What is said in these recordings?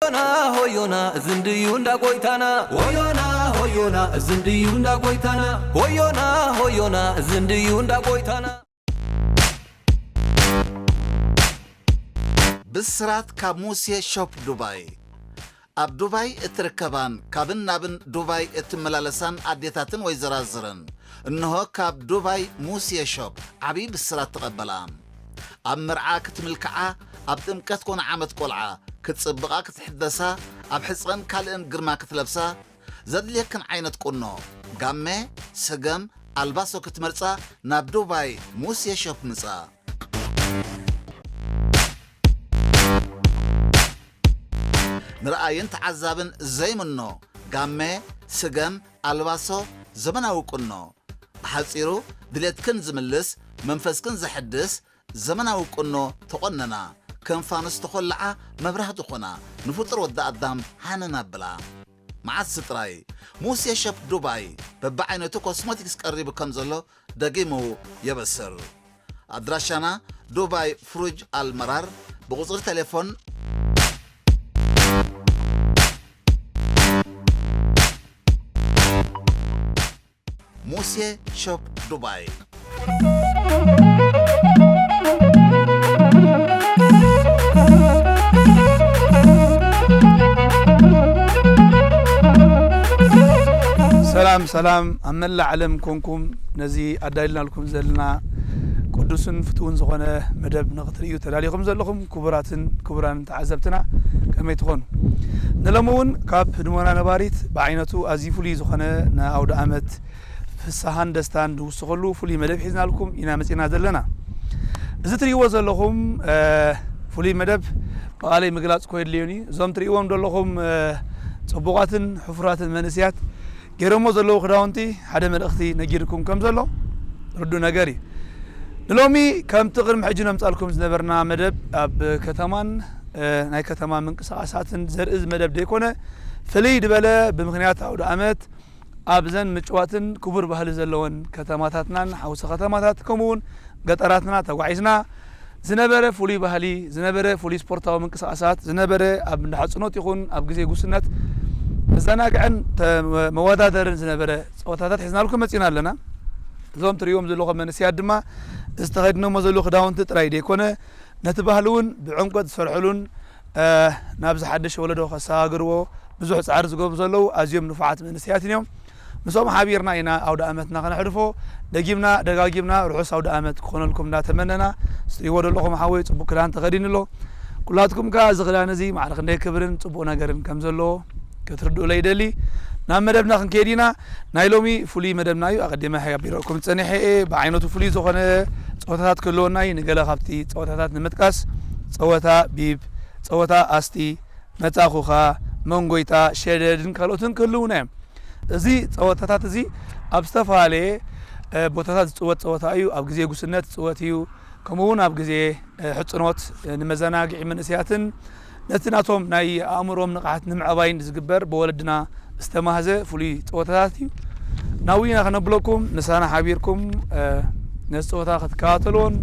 ሆዮና፣ ሆዮና፣ እዚ እንድዩ እንዳ ጎይታና። ሆዮና፣ ሆዮና፣ እዚ እንድዩ እንዳ ጎይታና። ሆዮና፣ ሆዮና፣ እዚ እንድዩ እንዳ ጎይታና። ብስራት ካብ ሙሴ ሾፕ ዱባይ። ኣብ ዱባይ እትርከባን ካብን ናብን ዱባይ እትመላለሳን ኣዴታትን ወይዘራዝርን፣ እንሆ ካብ ዱባይ ሙሴ ሾፕ ዓብዪ ብስራት ተቐበላ። ኣብ መርዓ ክትምልክዓ፣ ኣብ ጥምቀት ኮነ ዓመት ቆልዓ ክትጽብቓ ክትሕደሳ፣ ኣብ ሕጸን ካልእን ግርማ ክትለብሳ፣ ዘድልየክን ዓይነት ቁኖ፣ ጋመ፣ ስገም፣ ኣልባሶ ክትመርጻ ናብ ዱባይ ሙሴ ሾፕ ምጻ። ንረኣይን ተዓዛብን ዘይምኖ፣ ጋመ፣ ስገም፣ ኣልባሶ፣ ዘመናዊ ቁኖ። ብሓጺሩ፣ ድሌትክን ዝምልስ፣ መንፈስክን ዘሐድስ፣ ዘመናዊ ቁኖ ተቖነና፣ ከም ፋኑስ ተኾልዓ መብራህቲ ኾና፣ ንፍጡር ወዲ ኣዳም ሃነን ኣብላ። መዓስ ጥራይ፣ ሙሴ ሸፕ ዱባይ በብዓይነቱ ኮስሞቲክስ ቀሪቡ ከም ዘሎ ደጊሙ የበስር። ኣድራሻና ዱባይ ፍሩጅ ኣልመራር፣ ብቁጽሪ ቴሌፎን ሙሴ ሾፕ ዱባይ። ሰላም ሰላም፣ ኣብ መላእ ዓለም ኮንኩም ነዚ ኣዳሊናልኩም ዘለና ቅዱስን ፍትውን ዝኾነ መደብ ንኽትርእዩ ተዳሊኹም ዘለኹም ክቡራትን ክቡራን ተዓዘብትና ከመይ ትኾኑ? ንሎሚ እውን ካብ ህድሞና ነባሪት ብዓይነቱ ኣዝዩ ፍሉይ ዝኾነ ንኣውደ ኣመት ፍስሃን ደስታን ዝውስኸሉ ፍሉይ መደብ ሒዝናልኩም ኢና መጺና ዘለና። እዚ ትርእይዎ ዘለኹም፣ እ፣ ፍሉይ መደብ ብቓለይ ምግላጽ እኮ የድልዮኒ። እዞም ትርእይዎም ዘለኹም፣ እ፣ ጽቡቓትን ሕፉራትን መንእሰያት ገይሮሞ ዘለዉ ክዳውንቲ ሓደ መልእኽቲ ነጊርኩም ከም ዘሎ ርዱእ ነገር እዩ። ንሎሚ ከምቲ ቅድሚ ሕጂ ነምጻልኩም ዝነበርና መደብ ኣብ ከተማን፣ እ፣ ናይ ከተማ ምንቅስቓሳትን ዘርኢ መደብ ዘይኮነ፣ ፍልይ ዝበለ ብምኽንያት ኣውደ ኣመት ኣብዘን ምጭዋትን ክቡር ባህሊ ዘለወን ከተማታትናን ሓውሲ ከተማታት ከምኡ እውን ገጠራትና ተጓዒዝና ዝነበረ ፍሉይ ባህሊ፣ ዝነበረ ፍሉይ ስፖርታዊ ምንቅስቓሳት፣ ዝነበረ ኣብ እንዳ ሓጽኖት ይኹን ኣብ ግዜ ጉስነት መዘናግዕን ተ-፣ መወዳደርን ዝነበረ ጸወታታት ሒዝናልኩም መጺና ኣለና። እዞም ትርእይዎም ዘለኹም መንእሰያት ድማ እዚ ተኸዲኖሞ ዘለዉ ክዳውንቲ ጥራይ ዘይኮነ፣ ነቲ ባህሊ እውን ብዕምቆት ዝሰርሕሉን፣ እ፣ ናብዚ ሓድሽ ወለዶ ከሰጋግርዎ ብዙሕ ጻዕሪ ዝገብሩ ዘለዉ ኣዝዮም ንፉዓት መንእሰያት እዮም። ምስኦም ሓቢርና ኢና ኣውደ ኣመትና ከነሕልፎ። ደጊምና ደጋጊምና ርሑስ ኣውደ ኣመት ክኾነልኩም እንዳተመነና፣ እትርእይዎ ዘለኹም ሓወይ ጽቡቕ ክዳን ተኸዲኑ ኣሎ። ኩላትኩም ከኣ እዚ ክዳን እዚ ማዕረ ክንደይ ክብርን ጽቡቕ ነገርን ከም ዘለዎ ክትርድኡለይ ይደሊ። ናብ መደብና ክንከይድ ኢና። ናይ ሎሚ ፍሉይ መደብና እዩ። ኣቐዲመ ሓቢረኩም ጸኒሐ እየ። ብዓይነቱ ፍሉይ ዝኾነ ጸወታታት ክህልወና እዩ። ንገለ ካብቲ ጸወታታት ንምጥቃስ፣ ጸወታ ቢብ፣ ጸወታ ኣስቲ፣ መጻኹኻ፣ መንጎይታ፣ ሸደድን ካልኦትን ክህልዉና እዮም። እዚ ጸወታታት እዚ ኣብ ዝተፈላለየ፣ እ፣ ቦታታት ዝጽወት ጸወታ እዩ። ኣብ ግዜ ጉስነት ዝጽወት እዩ። ከምኡ እውን ኣብ ግዜ፣ እ፣ ሕጽኖት፣ እ፣ ንመዘናግዒ መንእሰያትን ነቲ ናቶም ናይ ኣእምሮም ንቕሓት ንምዕባይን ዝግበር ብወለድና ዝተማህዘ ፍሉይ ጸወታታት እዩ። ናብኡ ኢና ከነብለኩም፣ ምሳና ሓቢርኩም፣ እ፣ ነዚ ጸወታ ክትከታተልዎን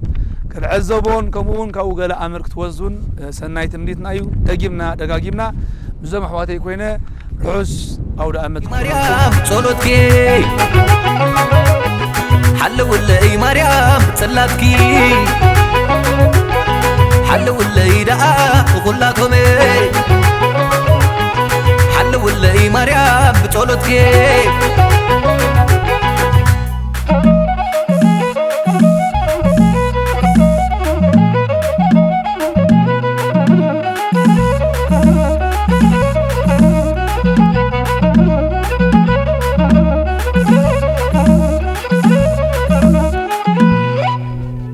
ክትዕዘብዎን ከምኡ እውን ካብኡ ገለ ኣምር ክትወስዱን፣ እ፣ ሰናይ ትምኒትና እዩ። ደጊምና ደጋጊምና ምስዞም ኣሕዋተይ ኮይነ ርሑስ ኣውደ ኣመት። ማርያም ጸሎትኪ ሓለውለይ፣ ማርያም ጽላትኪ ሓለውለይ ደኣ ኩላቶም ሓለውለይ፣ ማርያም ብጸሎትኪ።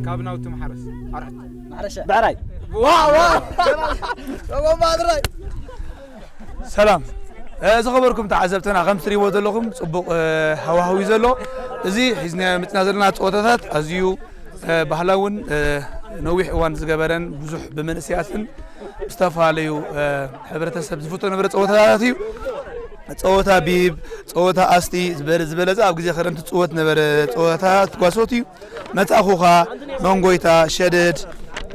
ካብ ናውቲ ማሕረስ ኣርሕት። ማሕረሻ። ብዕራይ። ዋ፣ ዋ። ሰላም፣ ሰላም፣ ብዕራይ። ሰላም። እ፣ ዝኸበርኩም ተዓዘብትና፣ ከም ትሪእዎ ዘለኹም ጽቡቕ፣ እ፣ ሃዋህው እዩ ዘሎ። እዚ ሒዝናዮ መጽና ዘለና ጸወታታት ኣዝዩ፣ እ፣ ባህላውን፣ እ፣ ነዊሕ እዋን ዝገበረን ብዙሕ ብመንእሰያትን ዝተፈላለዩ፣ እ፣ ሕብረተሰብ ዝፍቶ ነበረ ጸወታታት እዩ። ጸወታ ቢብ፣ ጸወታ ኣስቲ ዝበለ-፣ ዝበለጸ ኣብ ግዜ ክረምቲ ዝጽወት ነበረ ጸወታ ትጓሶት እዩ። መጻኹኻ፣ መንጎይታ፣ ሸደድ፣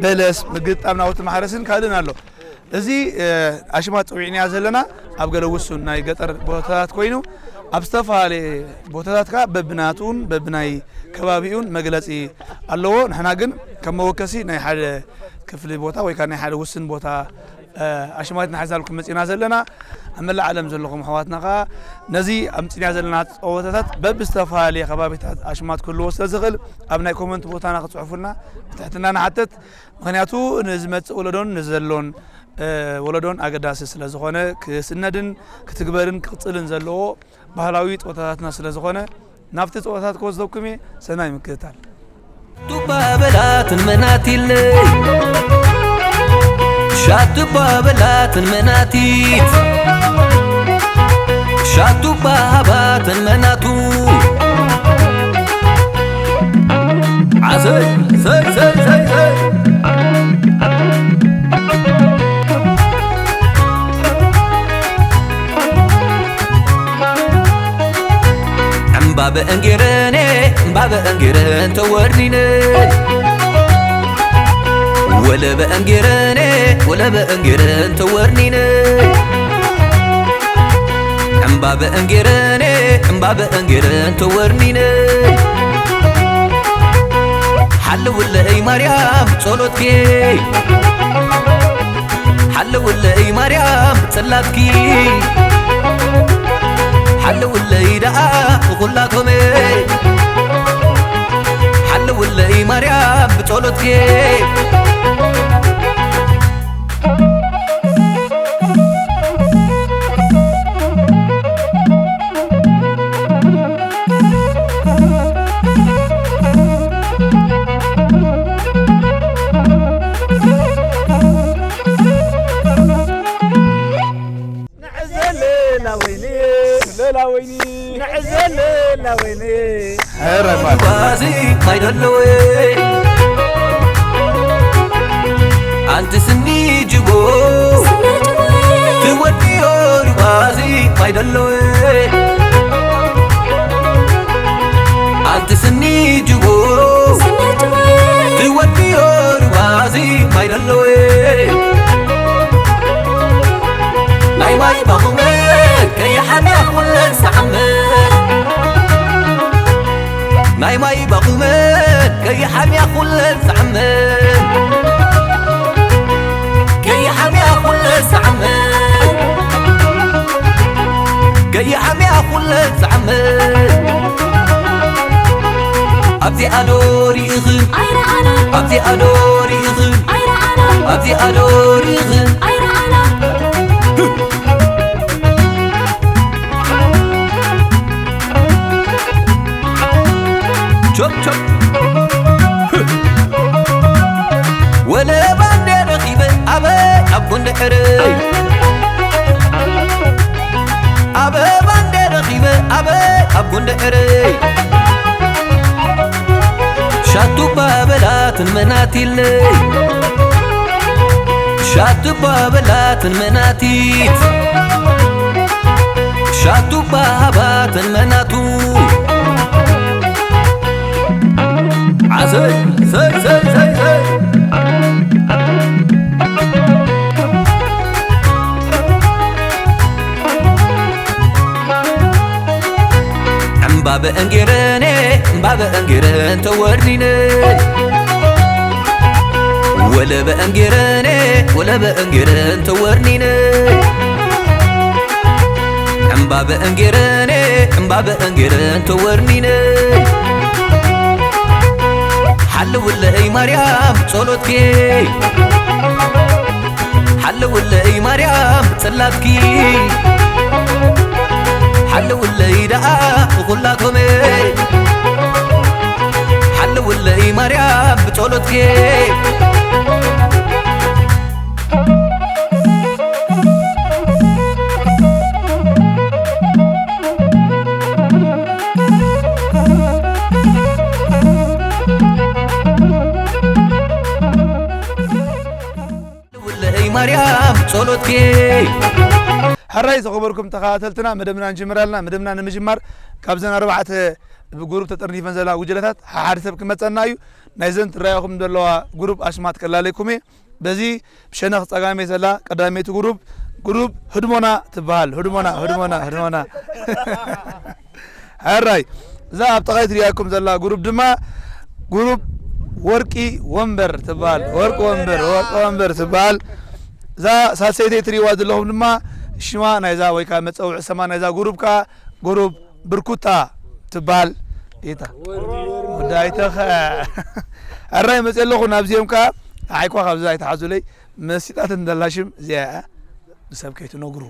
በለስ፣ ምግጣም ናውቲ ማሕረስን ካልእን ኣሎ። እዚ ኣሽማት ፀዊዕናያ ዘለና ኣብ ገለ ውሱን ናይ ገጠር ቦታታት ኮይኑ፣ ኣብ ዝተፈላለየ ቦታታት ከዓ በብናቱን በብናይ ከባቢኡን መግለፂ ኣለዎ። ንሕና ግን ከም መወከሲ ናይ ሓደ ክፍሊ ቦታ ወይ ከዓ ናይ ሓደ ውስን ቦታ ኣሽማት ንሓዛልኩም መፂና ዘለና። ኣብ መላእ ዓለም ዘለኹም ኣሕዋትና ከዓ ነዚ ኣምፂና ዘለና ፀወታታት በብዝተፈላለየ ከባቢታት ኣሽማት ክህልዎ ስለ ዝኽእል ኣብ ናይ ኮመንት ቦታና ክፅሕፉልና ብትሕትና ንሓተት። ምኽንያቱ ንዝመፅእ ወለዶን ንዘሎን ወለዶን ኣገዳሲ ስለ ዝኾነ ክስነድን ክትግበርን ክቕፅልን ዘለዎ ባህላዊ ፀወታታትና ስለ ዝኾነ ናብቲ ፀወታታት ክወስደኩም እየ። ሰናይ ምክትታል። ሻቱባ በላትን መናቲለይ፣ ሻቱባ በላትን መናቲት፣ ሻቱባ ሃባትን መናቱ። ዓሰይ ሰይ ሰይ ሰይ ሰይ። ዕምባበ እንጌረኔ፣ ዕምባበ እንጌረን ተወርኒነ። ወለበ እንጌረኔ፣ ወለበ እንጌረን ተወርኒነ። ዕምባበ እንጌረኔ፣ ዕምባበ እንጌረን ተወርኒነ። ሓለውለይ ማርያም ጸሎትኪ፣ ሓለውለይ ማርያም ጽላትኪ፣ ሓለውለይ ደኣ ኩላቶመይ፣ ሓለውለይ ማርያም ብጸሎትኪ። ንዕዘ ሌላ ወይኒ፣ ሌላ ወይኒ፣ ንዕዘ ሌላ ወይኒ። ኧረ ባል። ባዚ ማይ ደለወ። ኣንቲ ስኒ ጅጎ። ትወድዮ ሪባዚ ማይ ደለወ። ኣንቲ ስኒ ጅጎ። ትወድዮ ሪባዚ ማይ ደለወ። ናይ ማይ ባኹመን ከይሓምያ ኩለን ሰዓመን። ናይ ማይ ባኹመን ከይሓምያ ኩለን ሰዓመን። ከይሓምያ ኩለን ሰዓመን። ከይሓምያ ኩለን ሰዓመን። ኣብዚኣ ዶ ርኢኽን? ኣይረኣናን። ኣብዚኣ ዶ ርኢኽን? ኣይረኣናን። ኣብዚኣ ዶ ርኢኽን? ኣይረኣናን። ቾፕ ቾፕ። ወለባ እንደ ረኺበ ኣበይ ኣብ ጎንደዕረይ። ኣበባ እንደ ረኺበ ኣበይ ኣብ ጎንደዕረይ። ሻቱባ በላትን መናቲለይ። ሻቱባ በላትን መናቲት። ሻቱባ ሃባትን መናቱ። ዓሰይ ሰይ ሰይ ሰይ ሰይ። ዕምባበ እንጌረኔ፣ ዕምባበ እንጌረን ተወርኒነ። ወለበ እንጌረኔ፣ ወለበ እንጌረን ተወርኒነ። ዕምባበ እንጌረኔ፣ ዕምባበ እንጌረን ተወርኒነ። ሓለውለይ ማርያም ጸሎትኪ። ሓለውለይ ማርያም ጽላትኪ፣ ሓለውለይ ደኣ ብኹላቶመይ፣ ሓለውለይ ማርያም ብጸሎትኪ። ውለይ ማርያም ጸሎትኪ። ሕራይ ዝኸበርኩም ተኸታተልትና፣ መደብና ንጅምር ኣለና። መደብና ንምጅማር ካብዘን ኣርባዕተ ብጉሩፕ ተጠርኒፈን ዘላ ጉጅለታት ሓሓደ ሰብ ክመጸና እዩ። ናይዘን ትረኣኹም ዘለዋ ጉሩፕ ኣሽማት ከላለይኩም እየ። በዚ ብሸነኽ ጸጋመይ ዘላ ቀዳመይቲ ጉሩብ፣ ጉሩብ ህድሞና ትበሃል። ህድሞና፣ ህድሞና፣ ህድሞና። ሕራይ፣ እዛ ኣብ ጠቓይ ትሪኣኩም ዘላ ጉሩብ ድማ ጉሩብ ወርቂ ወንበር ትበሃል። ወርቂ ወንበር፣ ወርቂ ወንበር ትበሃል። እዛ ሳልሰይቲ ትሪእዋ ዘለኹም ድማ ሽማ ናይዛ ወይ ከዓ መጸውዒ ሰማ ናይዛ ጉሩብ ከዓ ጉሩብ ብርኩታ ትበሃል። ጌታ ወዳይተኸ። ሕራይ፣ መፅእ ኣለኹ ናብዚኦም ከዓ። ዓይኳ ካብዚ ኣይትሓዙለይ። መሲጣት እንደላ ሽም እዚኣ እያ። ንሰብ ከይትነግሩ፣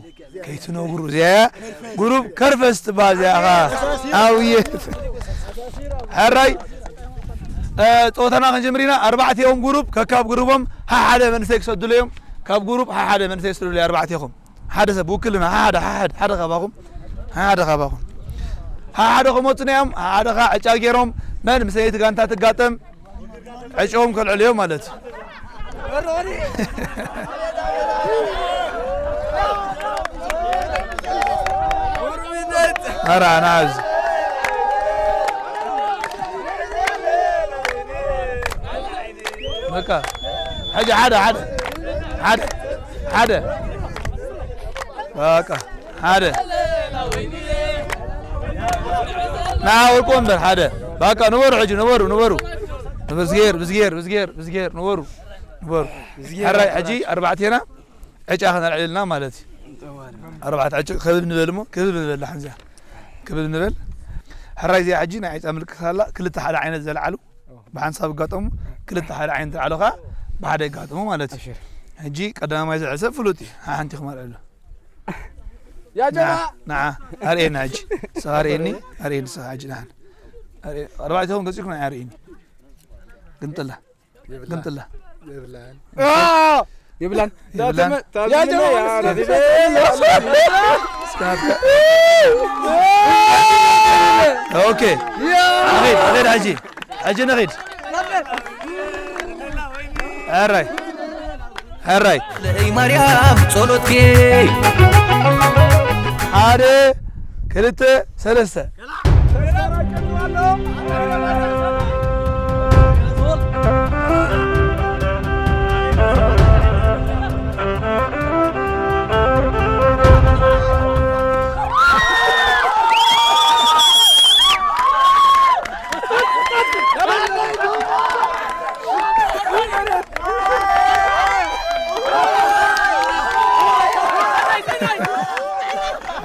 ከይትነግሩ። እዚኣ እያ። ጉሩብ ከርፈስ ትበሃል እዚኣ ኸዓ። ኣውየ። ሕራይ፣ እ፣ ፀወታና ክንጀምር ኢና። ኣርባዕቲኦም ጉሩብ ከካብ ጉሩቦም ሓሓደ መንእሰይ ክሰዱሉ እዮም። ካብ ጉሩብ ሓሓደ መንእሰይ ክሰዱሉ እዮም ኣርባዕቲኹም። ሓደ ሰብ ውክልና፣ ሓደ፣ ሓደ፣ ሓደ ካባኹም፣ ሓደ ካባኹም። ሓደ ክመፁ እዮም፣ ሓደ ኸዓ ዕጫ ገይሮም፣ መን ምስ ነይቲ ጋንታ ትጋጠም፣ ዕጫኦም ከልዕሉ እዮም ማለት እዩ። ኧረ፣ ና ኣብዚ። በቃ፣ ሕጂ ሓደ፣ ሓደ፣ ሓደ፣ ሓደ። በቃ፣ ሓደ። ና፣ ወርቁ ወንበር፣ ሓደ። በቃ፣ ንበሩ፣ ሕጂ ንበሩ፣ ንበሩ። ብዝጌር፣ ብዝጌር፣ ብዝጌር፣ ብዝጌር፣ ንበሩ፣ ንበሩ። ብዝጌር ሕራይ፣ ሕጂ ኣርባዕቴና ዕጫ ከነልዕልና ማለት እዩ። ኣርባዕተ ዕጫ ክብብ ንበል እሞ፣ ክብብ ንበል፣ ሓንዚኣ። ክብብ ንበል። ሕራይ፣ እዚኣ ሕጂ ናይ ዕጫ ምልክት ኣላ። ክልተ ሓደ ዓይነት ዘልዓሉ ብሓንሳብ ይጋጠሙ፣ ክልተ ሓደ ዓይነት ዝለዓሉ ኸዓ ብሓደ ይጋጠሙ ማለት እዩ። እሺ። ሕጂ ቀዳማይ ዝልዕል ሰብ ፍሉጥ እዩ። ሓንቲ ክመርዐሉ። ያ ጀማ! ንዓ፣ ንዓ፣ ኣርእየና ሕጂ። ንስኻ ኣርእየኒ፣ ኣርእየኒ ንስኻ ሕጂ ንዓን። ኣርእየ-፣ ኣርባዕተኹም ገጺኹም ንዓይ ኣርእየኒ። ግምጥላ። የብላን። ግምጥላ። የብላን። አ! የብላን። የብላን። ያ ጀማ! እስከ ኣርካ-፣ ኦኬ። ያ! ንኺድ፣ ንኺድ ሕጂ። ሕጂ ንኺድ። ሕራይ። ሕራይ። ለእይ ማርያም ጸሎትኪ። ሓደ፣ ክልተ፣ ሰለስተ።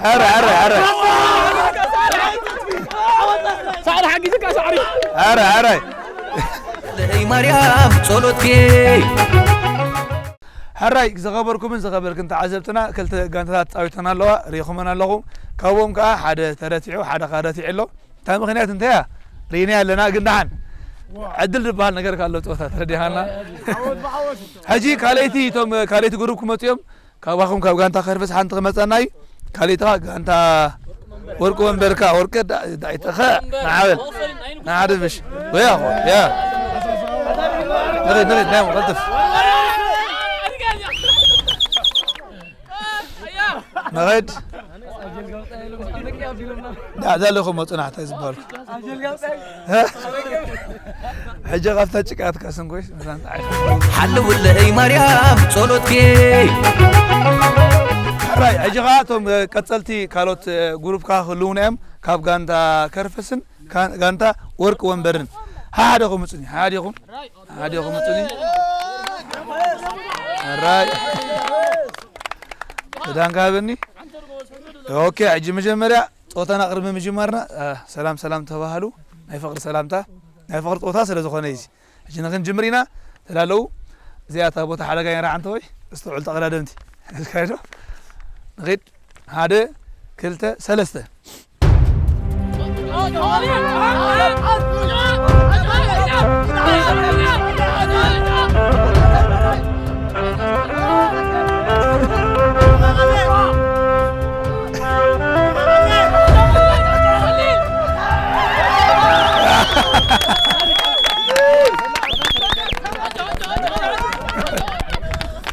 ሕራይ፣ ሕራይ፣ ሕራይ። ሳዕሪ ሓጊዝካ፣ ሳዕሪ። ሕራይ፣ ሕራይ። ለእይ ማርያም ጸሎትኪ። ሕራይ፣ ዝኸበርኩምን ዝኸበርክን ተዓዘብትና፣ ክልተ ጋንታታት ተጻዊተን ኣለዋ፣ ርኢኹመን ኣለኹም። ካብኦም ከኣ ሓደ ተረቲዑ፣ ሓደ ከኣ ረቲዑ ኣሎ። እታ ምኽንያት እንታይ እያ? ርኢናያ ኣለና፣ ግን ደሓን ዕድል ዝበሃል ነገር ከ ኣሎ፣ ጸወታ ተረዲኻና። ሕጂ ካልኣይቲ፣ እቶም ካልኣይቲ ግሩፕ ክመጹ እዮም። ካባኹም ካብ ጋንታ ከርፍስ ሓንቲ ክመጸና እዩ። ካልኣይቲ ኸኣ ጋንታ ወርቂ ወንበርካ፣ ወርቂ ዳ-፣ ዳይተኸ ንዓበል፣ ንዓድብሽ። ወያ ኾ፣ ያ። ንኺድ፣ ንኺድ፣ ናይ ቀልጥፍ። ንኺድ። ዳ-፣ ዳለኹም መጹና፣ እንታይ ዝበሃሉ? ሕጂ ካብታ ጭቃ ትቀስን ኮይስ፣ ምሳን ጸዓይ። ሓልውለይ ማርያም ጸሎትኪ። ሕራይ፣ ሕጂ ኸኣ እቶም፣ እ፣ ቀጸልቲ ካልኦት፣ እ፣ ግሩፕ ከኣ ክህልዉና እዮም። ካብ ጋንታ ከርፈስን ካ-፣ ጋንታ ወርቂ ወንበርን። ሓሓደኹም ምጹኒ፣ ሓሓደኹም፣ ሓሓደኹም ምጹኒ። ሕራይ። ክዳንካ ሃበኒ። ኦኬ፣ ሕጂ መጀመርያ ጸወታና ቅድሚ ምጅማርና፣ አ፣ ሰላም ሰላም ተባሃሉ። ናይ ፍቕሪ ሰላምታ፣ ናይ ፍቕሪ ጸወታ ስለ ዝኾነ እዩ እዚ። ሕጂ ንኽንጅምር ኢና። ተዳለዉ። እዚኣ እታ ቦታ ሓደጋ እያ፣ ራዕንተ ወይ እስተውዕል ተቐዳደምቲ። እስካይዶ። ንኺድ። ሓደ፣ ክልተ፣ ሰለስተ።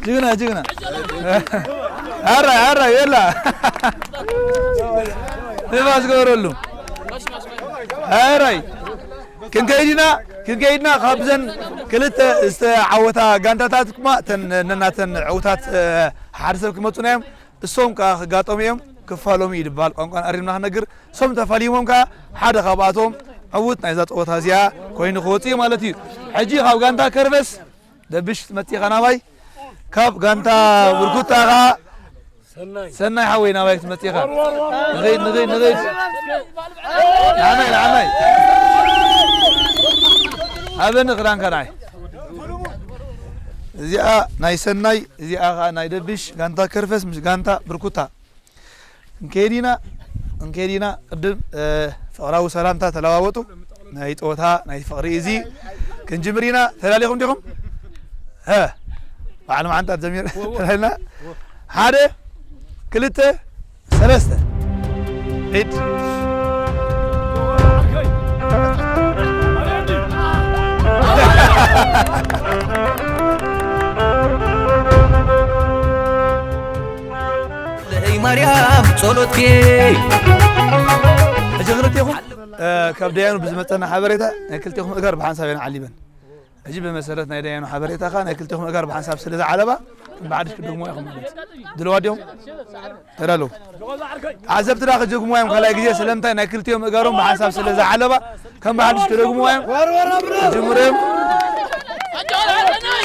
ጅግና፣ ጅግና። ኣረ፣ ኣረ፣ የላ። ንፋስ ገበረሉ። ኣረ። ክንከይድ ኢና፣ ክንከይድ ኢና፣ ካብዘን ክልተ ዝተዓወታ ጋንታታት ድማ እተን ነናተን ዕውታት፣ እ፣ ሓደ ሰብ ክመጹና እዮም። እሶም ከኣ ክጋጠሙ እዮም። ክፋሎሙ እዩ ዝበሃል ቋንቋና ኣሪምና ክነግር። እሶም ተፋሊሞም ከኣ ሓደ ካብኣቶም ዕውት ናይዛ ጸወታ እዚኣ ኮይኑ ክወጽእ እዩ ማለት እዩ። ሕጂ ካብ ጋንታ ከርፈስ ደብሽ ትመጽእ ኢኻ ናባይ፣ ካብ ጋንታ ብርኩታ ከኣ ሰናይ ሓወይ ናባይ ክትመጽእ ኢኻ። ንኸይድ፣ ንኸይድ፣ ንኸይድ። ንዓናይ፣ ንዓናይ። ሃበኒ ክዳንካ ንዓይ። እዚኣ ናይ ሰናይ፣ እዚኣ ኸኣ ናይ ደብሽ፣ ጋንታ ከርፈስ ምስ ጋንታ ብርኩታ። ክንከይድ ኢና፣ ክንከይድ ኢና። ቅድም፣ እ፣ ፍቕራዊ ሰላምታ ተለዋወጡ። ናይ ጸወታ፣ ናይ ፍቕሪ እዚ ክንጅምር ኢና። ተዳሊኹም ዲኹም? ሀ፣ በዓል መዓንጣ ትጀምር። ተዳሊና። ሓደ፣ ክልተ፣ ሰለስተ። ሂድ። ለይ ማርያም ጸሎትኪ። ሕጂ ክልቴኹም፣ እ፣ ካብ ደያኑ ብዝመጸና ሓበሬታ ናይ ክልቴኹም እጋር ብሓንሳብ እየን ዓሊበን። ሕጂ ብመሰረት ናይ ደያኑ ሓበሬታ ኸኣ ናይ ክልቴኹም እጋር ብሓንሳብ ስለ ዝዓለባ፣ ከም ብሓድሽ ክደግሞ ኢኹም ማለት እዩ። ድልዋት ዲኹም? ተዳለዉ። ተዓዘብትና ክደግምዋ እዮም ካልኣይ ግዜ፣ ስለምንታይ ናይ ክልቲኦም እጋሮም ብሓንሳብ ስለ ዝዓለባ፣ ከም ብሓድሽ ክደግምዋ እዮም። ክጅምሩ እዮም።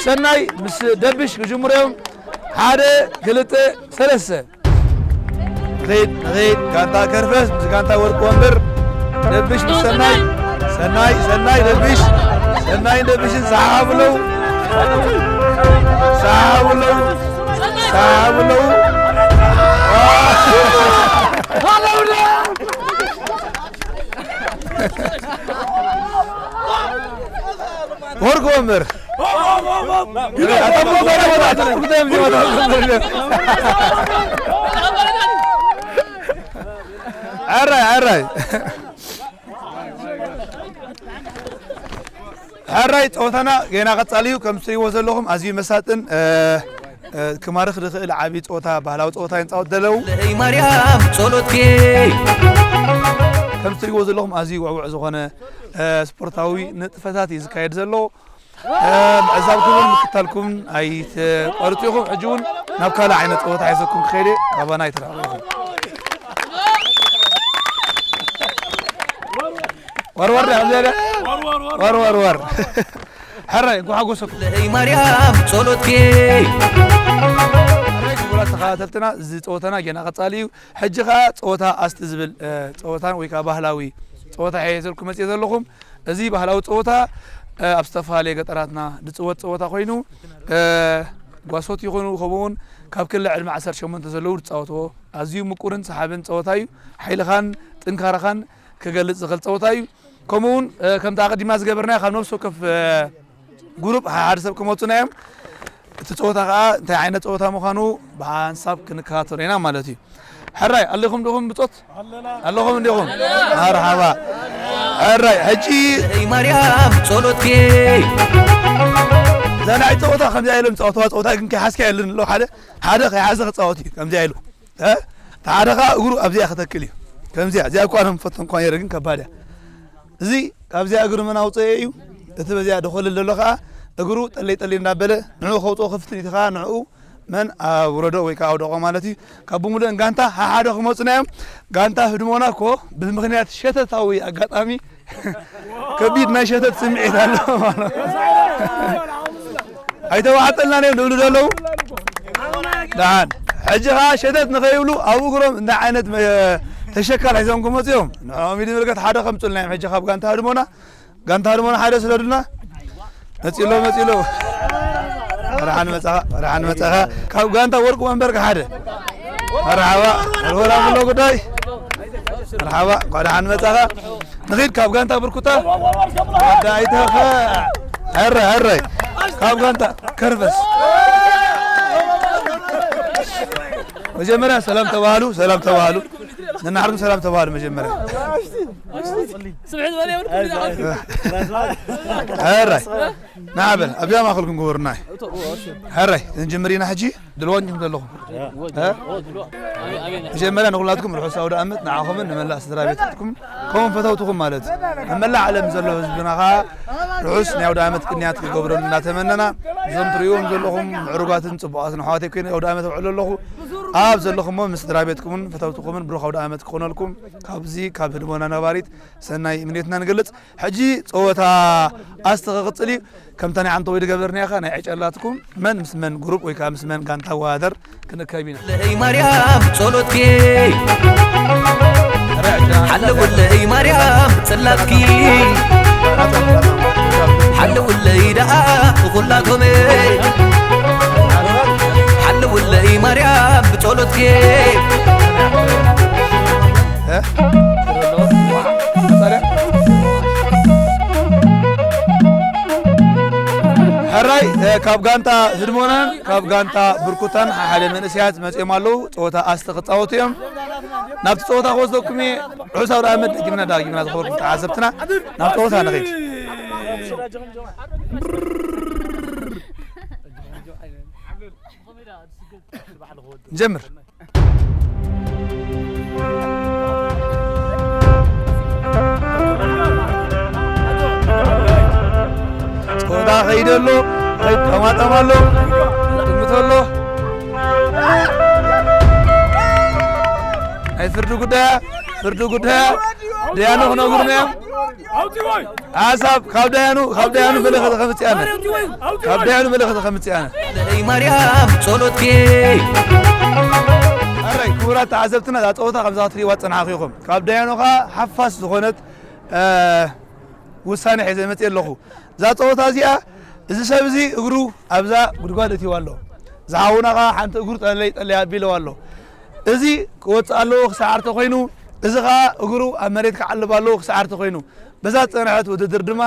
ሰናይ ምስ ደብሽ ክጅምሩ እዮም። ሓደ፣ ክልተ፣ ሰለስተ። ንኸይድ፣ ንኸይድ። ጋንታ ከርፈስ ምስ ጋንታ ወርቂ ወንበር። ደብሽ ምስ ሰናይ። ሰናይ፣ ሰናይ፣ ደብሽ። ሰናይን ደብሽን ሰሓሓቡ ኣለዉ። ሰሓሓቡ ኣለዉ። ሰሓሓቡ ኣለዉ። ወርቂ ወንበር። ሕራይ፣ ሕራይ። ሕራይ፣ ጸወታና ገና ቀጻሊ እዩ። ከም እትሪእዎ ዘለኹም ኣዝዩ መሳጥን፣ እ፣ እ፣ ክማርኽ ዝኽእል ዓቢ ጸወታ፣ ባህላዊ ጸወታ እዮም ዝጻወቱ ዘለዉ። ለይ ማርያም ጸሎትኪ። ከም እትሪእዎ ዘለኹም ኣዝዩ ውዕዉዕ ዝኾነ፣ እ፣ ስፖርታዊ ንጥፈታት እዩ ዝካየድ ዘሎ። እ፣ ምዕዛብኩምን ምክታልኩምን ኣይትቋርጹ ኢኹም። ሕጂ እውን ናብ ካልእ ዓይነት ጸወታ ሒዘኩም ክኸይድ እየ። ካባና ኣይትርሕቑ ኢኹም። ወርወር ዲያ ከምዚ ኢለ? ወርወር፣ ወርወር። ሕራይ፣ እንኳዕ ሓጎሰኩም። ለይ ማርያም ጸሎትኪ። ሕራይ፣ ክቡራት ተኸታተልትና፣ እዚ ጸወታና ገና ቀጻሊ እዩ። ሕጂ ኸኣ ጸወታ ኣስቲ ዝብል፣ እ፣ ጸወታን ወይ ከኣ ባህላዊ ጸወታ ሒዘልኩም መጽየ ዘለኹም። እዚ ባህላዊ ጸወታ፣ እ፣ ኣብ ዝተፈላለየ ገጠራትና ዝጽወት ጸወታ ኮይኑ፣ እ፣ ጓሶት ይኹኑ፣ ከምኡውን ካብ ክሊ ዕድመ ዓሰርተ ሸሞንተ ዘለዉ ዝጻወትዎ ኣዝዩ ምቁርን ሰሓብን ጸወታ እዩ። ሓይልኻን ጥንካረኻን ክገልጽ ዝኽእል ጸወታ እዩ። ከምኡውን፣ እ፣ ከምቲ ኣቐዲምና ዝገበርናዮ ካብ ነፍሲ ወከፍ፣ እ፣ ጉሩፕ ሓደ ሰብ ክመጹና እዮም። እቲ ጸወታ ከኣ እንታይ ዓይነት ጸወታ ምዃኑ ብሓንሳብ ክንከታተሎ ኢና ማለት እዩ። ሕራይ፣ ኣለኹም ዲኹም ብጾት? ኣለኹም እንዲኹም? መርሓባ። ሕራይ፣ ሕጂ ለይ ማርያም ጸሎትኪ። እዛ ናይ ጸወታ ከምዚኣ ኢሎም ዝጻወትዋ ጸወታ ግን ከይሓዝካ የለን ኣሎ። ሓደ፣ ሓደ ከይሓዘ ክጻወት እዩ። ከምዚኣ ኢሉ። እ? እቲ ሓደ ከኣ እግሩ ኣብዚኣ ከተክል እዩ። ከምዚኣ፣ እዚኣ እኳ ኣነ ምፈተንኳ ነይረ ግን ከባድ እያ። እዚ ካብዚኣ እግሪ መን ኣውፀኤ እዩ። እቲ በዚኣ ደኾልል ዘሎ ከኣ እግሩ ጠለይ ጠለይ እንዳበለ ንዕኡ ከውፅኦ ክፍትን እቲ ከኣ ንዕኡ መን ኣውረዶ ወይ ከኣ ኣውደቖ ማለት እዩ። ካብ ብምሉእን ጋንታ ሓሓደ ክመፁና እዮም። ጋንታ ህድሞና እኮ ብምኽንያት ሸተታዊ ኣጋጣሚ ከቢድ ናይ ሸተት ስምዒት ኣለዎ ማለት እዩ። ኣይተዋሕጠልናን እዮም ዝብሉ ዘለዉ። ደሓን። ሕጂ ኸዓ ሸተት ንኸይብሉ ኣብ እግሮም እንታይ ዓይነት መ-፣ ተሸካል ሒዞም ክመፁ እዮም። ንዕኦም ኢሉ ምልከት ሓደ ከምፁልና እዮም። ሕጂ ካብ ጋንታ ህድሞና፣ ጋንታ ህድሞና ሓደ ስለዱልና። መፂሎ፣ መፂሎ። መርሓን መፃኻ፣ መርሓን መፃኻ። ካብ ጋንታ ወርቂ መንበርካ ሓደ። መርሓባ። ወርወራ ምሎ ጉዳይ። መርሓባ። እንኳዕ ደሓን መፃኻ። ንኺድ ካብ ጋንታ ብርኩታ። ወዲ ኣይተኸ-፣ ሕረ፣ ሕረ። ካብ ጋንታ ከርፈስ። መጀመርያ ሰላም ተባሃሉ፣ ሰላም ተባሃሉ። ነናሕርኩም ሰላም ተባሃሉ መጀመርያ። ስብሕት በል የብልኩም። ሕረ። ንዓበል ኣብዚኣ ማእኸልኩም ግበሩና። ሕራይ ክንጅምር ኢና ሕጂ። ድልዋን ዲኹም ዘለኹም? እ? መጀመርያ ንኹላትኩም ርሑስ ኣውደ ኣመት ንዓኹምን ንመላእ ስድራ ቤትኩም ከምኡን ፈተውትኹም ማለት እዩ። ኣብ መላእ ዓለም ዘሎ ህዝብና ኸዓ ርሑስ ናይ ኣውደ ኣመት ቅንያት ክገብረሉ እናተመነና፣ እዞም ትርእይዎም ዘለኹም ምዕሩጋትን ጽቡቓትን ኣሕዋተይ ኮይነ ኣውደ ኣመት ኣውዕሎ ኣለኹ። ኣብ ዘለኹሞ ምስ ስድራ ቤትኩምን ፈተውትኹምን ብሩኽ ኣውደ ኣመት ክኾነልኩም ካብዚ ካብ ህድሞና ነባሪት ሰናይ እምነትና ንገልጽ። ሕጂ ጸወታ ኣስተ ክቕጽል እዩ። ከምታ ናይ ዓንተወይ ዝገበርናያ ኸኣ ናይ ዕጨላትኩም መን ምስ መን ግሩፕ ወይ ከኣ ምስ መን ጋንታ ወዳደር ክንእከብ ኢና። ለይ ማርያም ጸሎትኪ ሓለውለይ ማርያም ጽላትኪ ሓለውለይ ደኣ ኩላቶም ሓለውለይ ማርያም ብጸሎትኪ እ? ሕራይ፣ እ፣ ካብ ጋንታ ህድሞናን ካብ ጋንታ ብርኩታን ሓደ መንእሰያት መጺኦም ኣለዉ። ጸወታ ኣስተ ክጻወቱ እዮም። ናብቲ ጸወታ ክወስደኩም እየ። ርሑስ ኣውደ ኣመት ደጊምና ዳጊምና ዝኸበርኩም ተዓዘብትና ናብ ጸወታ ንኸይድ። ንጀምር። ጸወታ ኸይደ ኣሎ፣ ኸይድ ጠማጠም ኣሎ፣ ጥምት ኣሎ። ናይ ፍርዲ ጉዳያ፣ ፍርዲ ጉዳያ፣ ደያኑ ክነግሩና እዮም። ሓሳብ ካብ ደያኑ፣ ካብ ደያኑ መልእኽቲ ከምጽእ ኣነ። ካብ ደያኑ መልእኽቲ ከምጽእ ኣነ። ለይ ማርያም ጸሎትኪ ኣረይ ክቡራት ተዓዘብትና፣ እዛ ጸወታ ከምዛ ክትርእይዋ ዝጸናሕኹ ኢኹም። ካብ ደያኑ ኸኣ ሓፋስ ዝኾነት፣ እ፣ ውሳኔ ሒዘ መጽእ ኣለኹ። እዛ ጸወታ እዚኣ፣ እዚ ሰብ እዚ እግሩ ኣብዛ ጉድጓድ እትይዋ ኣሎ። ዝሓውና ኸኣ ሓንቲ እግሩ ጠለይ ጠለይ ኣቢለዋ ኣሎ። እዚ ክወጽእ ኣለዎ ክሰዓር ተኾይኑ፣ እዚ ኸኣ እግሩ ኣብ መሬት ክዓልብ ኣለዎ ክሰዓር ተኾይኑ። በዛ ዝጸንሐት ውድድር ድማ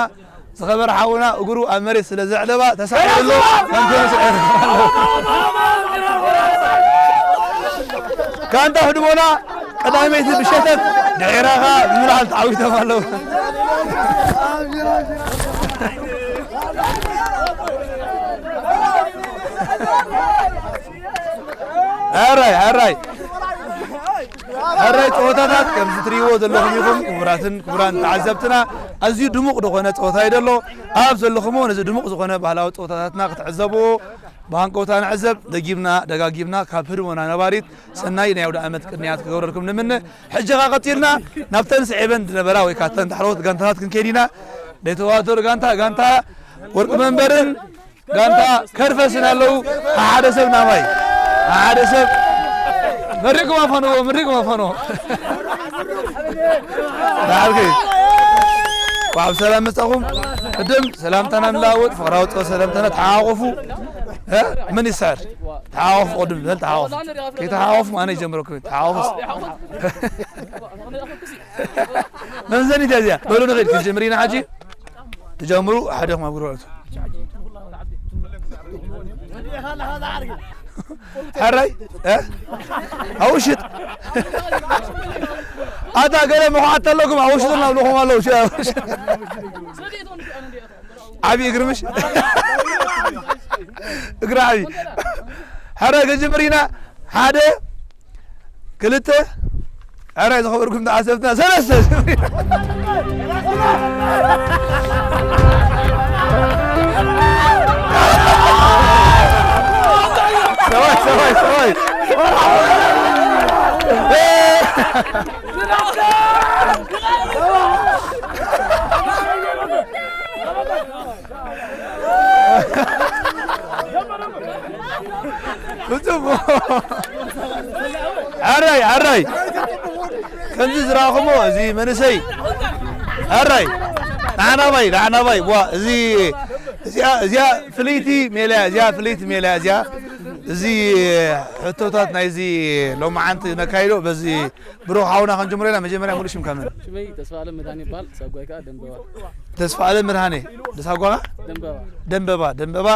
ዝኸበረ ሓውና እግሩ ኣብ መሬት ስለ ዘዕለባ ተሳዒሩ ኣሎ። ከምቲ ተሳዒሩ ኣሎ። ጋንታ ህድሞና ቀዳመይቲ ብሸተት ድሒራ ኸኣ ብምልዓል ተዓዊቶም ኣለዉ። ሕራይ፣ ሕራይ። ሕራይ ጸወታታት ከምዚ ትርእይዎ ዘለኹም ኢኹም ክቡራትን ክቡራን ተዓዘብትና። ኣዝዩ ድሙቕ ዝኾነ ጸወታ እዩ ዘሎ። ኣብ ዘለኹምዎ ነዚ ድሙቕ ዝኾነ ባህላዊ ጸወታታትና ክትዕዘብዎ ብሃንቀውታ ንዕዘብ። ደጊምና ደጋጊምና ካብ ህድሞና ነባሪት ሰናይ ናይ ኣውደ ኣመት ቅንያት ክገብረልኩም ንምነ። ሕጂ ኸኣ ቀጺልና ናብተን ስዒበን ዝነበራ ወይ ከኣ እተን ዳሕረዎት ጋንታታት ክንከይድ ኢና። ደይተዋደሩ ጋንታ፣ ጋንታ ወርቂ መንበርን ጋንታ ከርፈስን ኣለዉ። ሓደ ሰብ ናባይ፣ ሓደ ሰብ መሪቕኩም ኣፋንዎ፣ መሪቕኩም ኣፋንዎ። ደሓርከይ እንኳዕ ብሰላም መጻኹም። ቅድም ሰላምታና ንለዋወጥ፣ ፍቕራዊ ጸ-፣ ሰላምታና ተሓቋቖፉ። እ? መን ይስዕር? ተሓቋቑፉ፣ ቅድም ዝበል ተሓቋቑፉ። ከይተሓቋቑፍኩም ኣነ ይጀምረኩም። ተሓቋቑፉ። መምዘኒት እያ እዚኣ። በሉ ንኸይድ፣ ክንጀምር ኢና ሕጂ። ትጀምሩ፣ ሓደኹም ኣብ ግርባቱ። ሕራይ፣ እ? ኣውሽጥ። ኣታ ገለ መኹዓት ኣለኩም፣ ኣውሽጡና ኣብልኹም ኣለዉ፣ ሽ-፣ ኣውሽጥ። ዓቢ እግሪ ምሽ? እግሪ ዓቢ። ሕራይ፣ ክንጅምር ኢና። ሓደ፣ ክልተ፣ ኣራይ ዝኸበርኩም ተዓዘብትና፣ ሰለስተ። ሰባይ፣ ሰባይ፣ ሰባይ። ፍጹም። ኣራይ፣ ኣራይ። ከምዚ ዝረኣኹሞ እዚ መንእሰይ። ኣራይ። ንዓና ባይ፣ ንዓና ባይ። ዋ፣ እዚ፣ እዚኣ፣ እዚኣ ፍልይቲ ሜላ እያ፣ እዚኣ ፍልይቲ ሜላ እያ፣ እዚኣ። እዚ ሕቶታት ናይዚ ሎማዓንቲ ነካይዶ በዚ ብሩኽ ሓውና ክንጅምሮ ኢና። መጀመርያ ሙሉእ ሽምካ መን? ሽመይ ተስፋ ኣለም መድሃኔ ይበሃል። ሳጓይ ከኣ ደንበባ። ተስፋ ኣለም መድሃኔ። ሳጓኻ? ደንበባ። ደንበባ፣ ደንበባ።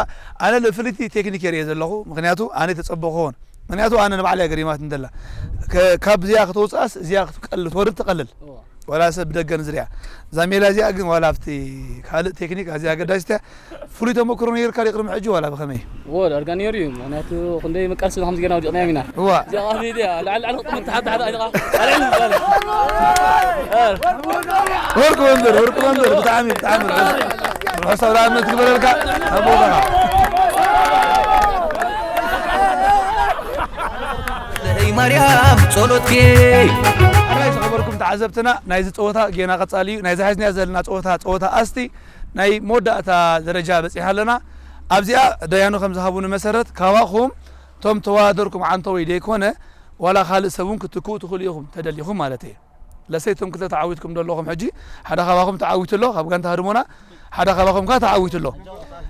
ኣነ ልፍልቲ ቴክኒክ የርእየ ዘለኹ፣ ምኽንያቱ ኣነ ተጸበኹ ኾን። ምኽንያቱ ኣነ ንባዕለይ ገሪማት እንደላ። ከ-፣ ካብ እዚኣ ክትወጽኣስ እዚኣ ክትቀል-፣ ትወርድ ትቐልል። እዋ። ዋላ ሰብ ብደገ ንዝሪኣ። እዛ ሜላ እዚኣ ግን ዋላ ኣብቲ ካልእ ቴክኒክ ኣዝያ ኣገዳሲት እያ። ፍሉይ ተመክሮ ነይርካ ድዩ ቅድሚ ሕጂ ዋላ ብኸመይ? እዎ፣ ዳርጋ ነይሩ እዩ። ምኽንያቱ ክንደይ መቃልሲ ከምዚ ጌርና ወዲቕናዮም ኢና። እዋ። እዚኣ ኻብ ኢድያ፣ ላዕሊ ላዕሊ ክትጥምት፣ ታሕቲ ታሕቲ ኣይንኻ። ኣልዕል ዝበለ። እ። ወርቂ ወንበር፣ ወርቂ ወንበር፣ ብጣዕሚ፣ ብጣዕሚ ርሑስ። ርሑስ ኣውደኣመት ክበረልካ፣ ኣብ ቦታኻ። ለይ ማርያም ጸሎትኪ። ኣራይ ዝኸበርኩም ተዓዘብትና፣ ናይዚ ጸወታ ጌና ቀጻሊ እዩ። ናይዚ ሒዝናዮ ዘለና ጸወታ፣ ጸወታ ኣስቲ ናይ መወዳእታ ደረጃ በጺሕና ኣለና። ኣብዚኣ ደያኑ ከም ዝሃቡኒ መሰረት፣ ካባኹም እቶም ተወዳደርኩም ዓንተወይ ደይኮነ፣ ዋላ ካልእ ሰብ እውን ክትክኡ ትኽእሉ ኢኹም፣ ተደሊኹም ማለት እየ። ለሰይቶም ክልተ ተዓዊትኩም ዘለኹም፣ ሕጂ ሓደ ካባኹም ተዓዊቱ ኣሎ፣ ካብ ጋንታ ህድሞና ሓደ ካባኹም ከኣ ተዓዊቱ ኣሎ።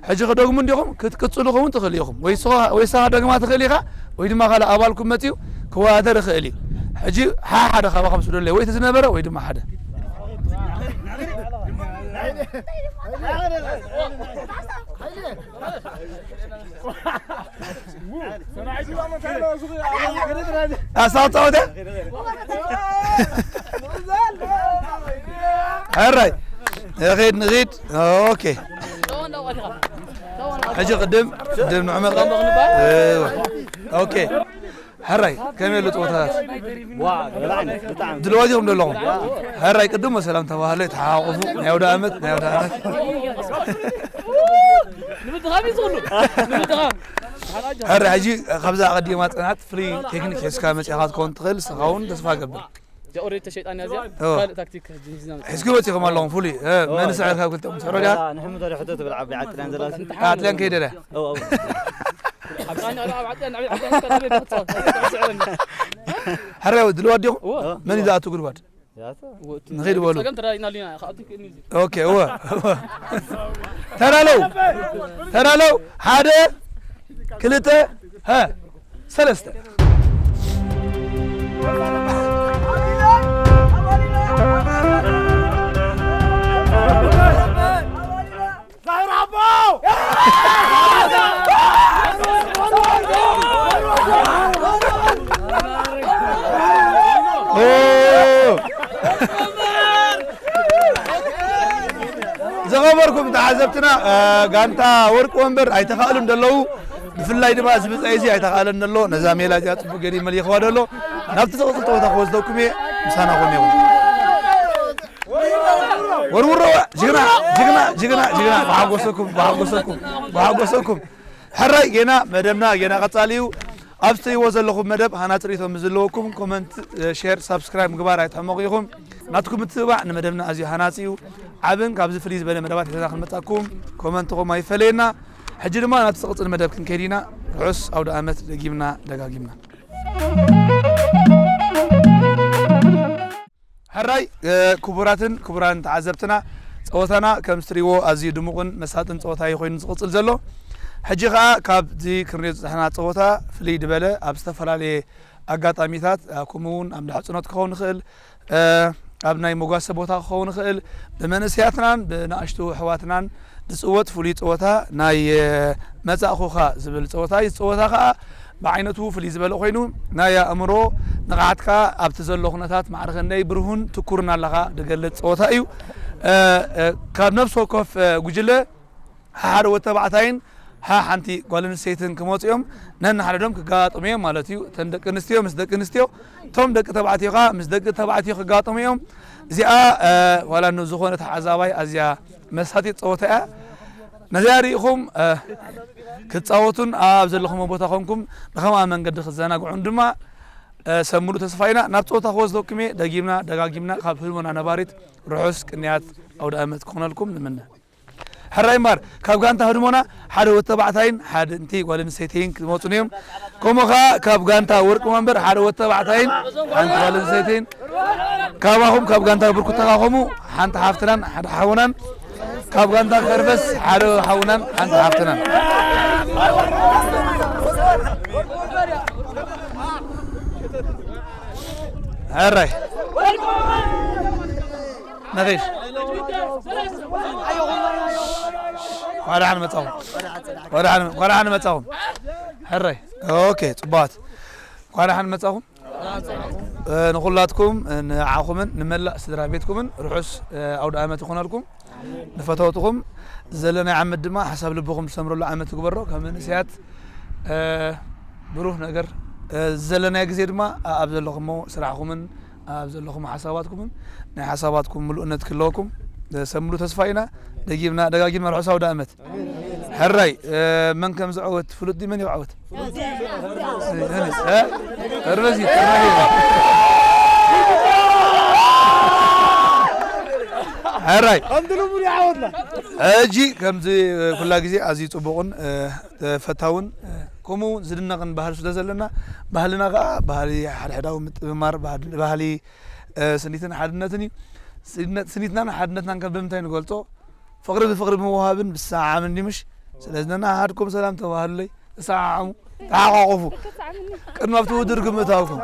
ሕጂ ክደግሙ እንዲኹም፣ ክትቅጽሉ ከውን ትኽእሉ ኢኹም። ወይ ንስኻ፣ ወይ ንስኻ ደግማ ትኽእል ኢኻ፣ ወይ ድማ ካልእ ኣባልኩም መጺኡ ክወዳደር ይኽእል እዩ። ሕጂ ሓ-፣ ሓደ ካባኹም ስደለይ፣ ወይ እቲ ዝነበረ ወይ ድማ ሓደ። ኣሳብ ጸወታ? ሕራይ። ንኺድ፣ ንኺድ። ኦኬ። ሕጂ ቅድም፣ ቅድም ንዕመቕ። እወ። ኦኬ። ሕራይ፣ ከመይ ኣሎ ጸወታታት? ዋ፣ ብላዕኒ፣ ብጣዕሚ። ድልዋት ኢኹም ዘለኹም? ሕራይ፣ ቅድም ሰላም ተባህለ፣ ተሓቋቑፉ። ናይ ኣውደ ኣመት፣ ናይ ኣውደ ኣመት። ንምድኻም እዩ ዝኽሉ። ንምድኻም። ሕራይ፣ ሕጂ ካብዛ ኣቐዲማ ጽናት ፍሉይ ቴክኒክ ሒዝካ መጺእኻ ክትከውን ትኽእል፣ ንስኻ እውን ተስፋ እገብር። እዚኣ ኦልሬዲ ተሸይጣ እያ እዚኣ። እዎ። ካልእ ታክቲክ ሕጂ ሒዝና መጺእና። ሒዝኩም መጺእኹም ኣለኹም፣ ፍሉይ። እ፣ እዎ። መን ስዕርካ ክልተ ምስ ሕረጋ? ኣላ፣ ንሕምቶ ዶ ሕቶ ትብል ዓባይ ዓጥላን ዘላ። ዓጥላን ከይደ ድያ? እዎ፣ እዎ። ኣብ ጣኛ፣ ኣብ ዓጥላን፣ ኣብ ዓጥላን፣ ኣብ ዓጥላን፣ ኣብ ዓጥላን። ሕራይ፣ ድልዋት ዲኹም? እዎ። መን እዩ ዝኣቱ ጉድጓድ? ያታ። ንኺድ በሉ። ጸገም ተራኢና ሊና፣ ከኣቱ ክእኒ እዚ። ኦኬ፣ እወ፣ እወ። ተዳለው፣ ተዳለው። ሓደ፣ ክልተ፣ ሀ፣ ሰለስተ። ዛህር ሓቦ! ኦ! ዝኸበርኩም ተዓዘብትና፣ እ፣ ጋንታ ወርቂ ወንበር ኣይተኻእሉን ዘለዉ፣ ብፍላይ ድማ እዚ ብጻይ እዚ ኣይተኻእለን ዘሎ። ነዛ ሜላ እዚኣ ጽቡቅ ገይሩ ይመልኽዋ ደሎ። ናብቲ ዝቕጽል ጸወታ ክወስደኩም እየ። ምሳና ኮኑ። ወርውሮ፣ ጅግና፣ ጅግና፣ ጅግና፣ ጅግና፣ ብሓጎሰኩም፣ ብሓጎሰኩም፣ ብሓጎሰኩም። ሕራይ፣ ጌና መደብና ጌና ቀጻሊ እዩ። ኣብ ትርእይዎ ዘለኹም መደብ ሃናጺ ርእይቶ ምስ ዘለወኩም፣ ኮመንት፣ ሼር፣ ሳብስክራይብ ምግባር ኣይትሕመቑ ኢኹም። ናትኩም ምትብባዕ ንመደብና ኣዝዩ ሃናጺ እዩ። ዓብን ካብዚ ፍልይ ዝበለ መደባት ሒዝና ክንመጻኩም ኮመንትኹም ኣይፈለየና። ሕጂ ድማ ናብቲ ዝቕጽል መደብ ክንከይድ ኢና። ርሑስ ኣውደ ኣመት ደጊምና ደጋጊምና። ሕራይ፣ እ፣ ክቡራትን ክቡራን ተዓዘብትና፣ ጸወታና ከም እትርእይዎ ኣዝዩ ድሙቕን መሳጥን ጸወታ እዩ ኮይኑ ዝቕጽል ዘሎ። ሕጂ ኸኣ ካብዚ ክንሪኦ ዝጸናሕና ጸወታ ፍልይ ዝበለ፣ ኣብ ዝተፈላለየ ኣጋጣሚታት፣ እ፣ ከምኡ እውን ኣብ እንዳ ሕጽኖት ክኸውን ይኽእል፣ እ፣ ኣብ ናይ መጓሰ ቦታ ክኸውን ይኽእል፣ ብመንእሰያትናን ብንኣሽቱ ኣሕዋትናን ዝጽወት ፍሉይ ጸወታ ናይ፣ እ፣ መጻእኹኻ ዝብል ጸወታ እዩ። እዚ ጸወታ ኸኣ ብዓይነቱ ፍልይ ዝበለ ኮይኑ፣ ናይ ኣእምሮ ንቕሓትካ ኣብቲ ዘሎ ኩነታት ማዕረ ክንደይ ብሩህን ትኩርን ኣለኻ ዝገልጽ ጸወታ እዩ። እ፣ እ፣ ካብ ነፍሲ ወከፍ፣ እ፣ ጉጅለ ሓደ ወዲ ተባዕታይን ሓንቲ ጓል ኣንስተይትን ክመጹ እዮም። ነንሓድሕዶም ክጋጠሙ እዮም ማለት እዩ። እተን ደቂ ኣንስትዮ ምስ ደቂ ኣንስትዮ፣ እቶም ደቂ ተባዕትዮ ኸኣ ምስ ደቂ ተባዕትዮ ክጋጠሙ እዮም። እዚኣ፣ እ፣ ዋላ ንዝኾነ ተዓዛባይ ኣዝያ መሳጢት ጸወታ እያ። ነዚኣ ርኢኹም፣ እ፣ ክትጻወቱን ኣብ ዘለኹም ቦታ ኮንኩም ብኸምኣ መንገዲ ክትዘናግዑን ድማ፣ እ፣ ሰብ ሙሉእ ተስፋ ኢና። ናብ ጸወታ ክወስደኩም እየ። ደጊምና ደጋጊምና ካብ ህልሞና ነባሪት ርሑስ ቅንያት ኣውደ ኣመት ክኾነልኩም ንምነ። ሕራይ እምበር፣ ካብ ጋንታ ህድሞና ሓደ ወዲ ተባዕታይን ሓንቲ ጓል ኣንስተይትን ክመጹ እዮም። ከምኡ ኸኣ ካብ ጋንታ ወርቂ ወንበር ሓደ ወዲ ተባዕታይን ሓንቲ ጓል ኣንስተይትን፣ ካባኹም ካብ ጋንታ ብርኩታ ኸኣ ከምኡ ሓንቲ ሓፍትናን ሓደ ሓውናን፣ ካብ ጋንታ ከርፈስ ሓደ ሓውናን ሓንቲ ሓፍትናን። ሕራይ። ነኺድ። እንኳዕ ደሓን መጻኹም። እንኳዕ ደሓን፣ እንኳዕ ደሓን መጻኹም። ሕራይ። ኦኬ፣ ጽቡቓት። እንኳዕ ደሓን መጻኹም። ንኹላትኩም፣ ንዓኹምን ንመላእ ስድራ ቤትኩምን ርሑስ ኣውደ ኣመት ይኹነልኩም። ንፈተውትኹም ዘለናይ ዓመት ድማ ሓሳብ ልብኹም ዝሰምረሉ ዓመት ይግበሮ። ከም መንእሰያት ብሩህ ነገር ዘለናይ ግዜ ድማ ኣብ ዘለኹሞ ስራሕኩምን ኣብ ዘለኹሞ ሓሳባትኩምን ናይ ሓሳባትኩም ምሉእነት ክህልወኩም ሰምሉ ተስፋ ኢና። ደጊምና ደጋጊምና ርሑስ ኣውደ ኣመት። ሕራይ መን ከም ዝዕወት ፍሉጥ ድዩ? መን ይዕወት? ሕራይ ሕጂ ከምዚ ኩላ ግዜ ኣዝዩ ጽቡቕን ፈታውን ከምኡ ዝድነቕን ባህሊ ስለ ዘለና፣ ባህልና ከኣ ባህሊ ሓድሕዳዊ ምጥምማር፣ ባህሊ ስኒትን ሓድነትን እዩ። ስኒትናን ሓድነትናን ከ ብምንታይ ንገልጾ? ፍቕሪ ብፍቕሪ ብምውሃብን ብሰዓዓምን ድዩ ምሽ? ስለዚ ነናሓድኩም ሰላም ተባህሉለይ፣ ተሰዓዓሙ፣ ተሓቋቑፉ። ቅድሚ ኣብቲ ውድድር ግምታውኩም።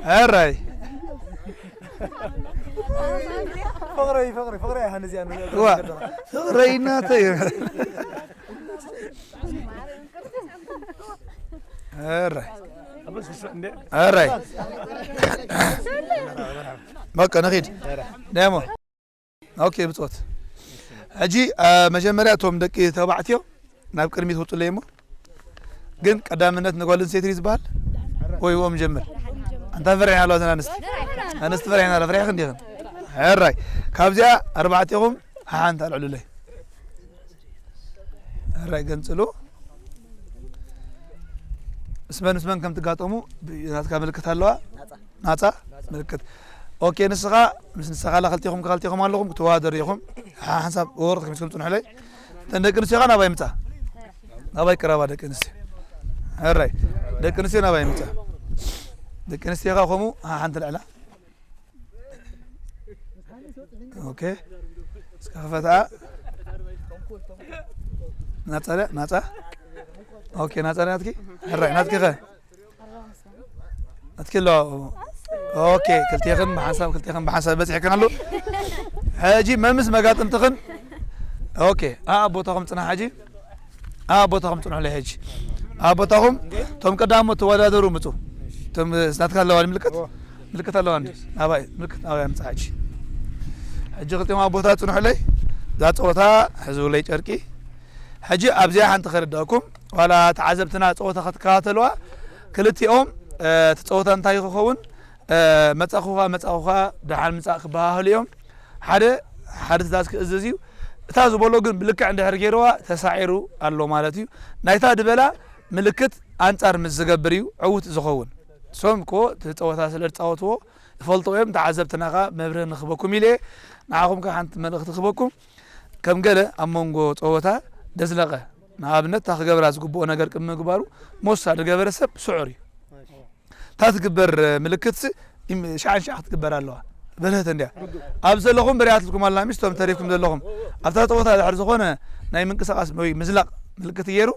ሕራይ። ፍቕረይ፣ ፍቕረይ፣ ፍቕረይ፣ ኣነ እዚኣ ንሪኦ ዋ፣ ፍቕረይ እናተይ። ሕራይ። ሕራይ። በቃ ንኺድ። ደሞ። ኦኬ፣ ብጾት። ሕጂ መጀመርያ እቶም ደቂ ተባዕትዮ ናብ ቅድሚት ውጹለይ እሞ፣ ግን ቀዳምነት ንጓል ኣንስተይቲ ዝበሃል ወይ ዎም ጀምር። ኣንታ ፈሪሕና ኣለዋ እተን ኣንስቲ። ኣንስቲ ፈሪሕና ኣለዋ፣ ፈሪሕክን ዲኽን? ሕራይ። ካብዚኣ ኣርባዕቴኹም ሓሓንቲ ኣልዕሉለይ። ሕራይ ገንጽሉ። ምስ መን ምስ መን ከም ትጋጠሙ ብ-፣ ናትካ ምልክት ኣለዋ? ናጻ? ምልክት። ኦኬ፣ ንስኻ ምስ ንስኻ ኣላ፣ ክልቴኹም ክልቴኹም ኣለኹም፣ ክትወዳደሩ ኢኹም። ሓ-፣ ሓንሳብ ወረድ ከሚስኩም ጽንሑለይ። እተን ደቂ ኣንስትዮ ኸኣ ናባይ ምጻ። ናባይ ቅረባ ደቂ ኣንስትዮ። ሕራይ። ደቂ ኣንስትዮ ናባይ ምጻ። ደቂ ኣንስትዮ ኸኣ ከምኡ ሓ-፣ ሓንቲ ልዕላ። ኦኬ። እስከ ክፈትኣ። ናጻ ለ-፣ ናጻ። ኦኬ፣ ናጻ ናትኪ? ሕራይ፣ ናትኪ ኸ? ናትኪ ኣሎ። ኦኬ፣ ክልቴኽን ብሓንሳብ፣ ክልቴኽን ብሓንሳብ በጺሕክን ኣሎ። ሕጂ መምስ መጋጥምትኽን። ኦኬ፣ ኣብ ቦታኹም ጽናሕ ሕጂ። ኣብ ቦታኹም ጽንሑለይ ሕጂ። ኣብ ቦታኹም፣ እቶም ቀዳሞት ተወዳደሩ ምጹ። እቶም ናትካ ኣለዋ ምልክት? ምልክት ኣለዋ እንዲ? ናባይ፣ ምልክት ናባይ ኣምጽእ ሕጂ። ሕጂ ክልቲኦም ኣብ ቦታ ጽንሑለይ። እዛ ጸወታ ሕዙለይ ጨርቂ። ሕጂ ኣብዚኣ ሓንቲ ከረዳእኩም። ዋላ ተዓዘብትና ጸወታ ክትከታተልዋ፣ ክልቲኦም፣ እ፣ እቲ ጸወታ እንታይ ክኸውን፣ እ፣ መጻኹኻ፣ መጻኹኻ፣ ደሓን ምጻእ ክበሃሃሉ እዮም። ሓደ፣ ሓደ ትእዛዝ ክእዝዝ እዩ። እታ ዝበሎ ግን ብልክዕ እንድሕር ገይርዋ ተሳዒሩ ኣሎ ማለት እዩ። ናይታ ድበላ ምልክት ኣንጻር ምስ ዝገብር እዩ ዕዉት ዝኸውን። ንሶም እኮ እቲ ጸወታ ስለ ዝጻወትዎ ዝፈልጡ እዮም። ተዓዘብትና ከኣ መብርሂ ንክበኩም ኢለ ንዓኹም ከኣ ሓንቲ መልእኽቲ ክበኩም። ከም ገለ ኣብ መንጎ ጸወታ ደዝለቐ፣ ንኣብነት፣ እታ ክገብራ ዝግብኦ ነገር ቅድሚ ምግባሩ ሞሳ ዝገበረ ሰብ ስዑር እዩ። እታ ትግበር ምልክትሲ ኢም-፣ ሻዕ ንሻዕ ክትግበር ኣለዋ። በርህት እንድያ። ኣብ ዘለኹም በሪሃትልኩም ኣላ፣ ሚስቶም ተሪፍኩም ዘለኹም። ኣብታ ጸወታ ድሕር ዝኾነ ናይ ምንቅስቓስ ወይ ምዝላቕ ምልክት ገይሩ፣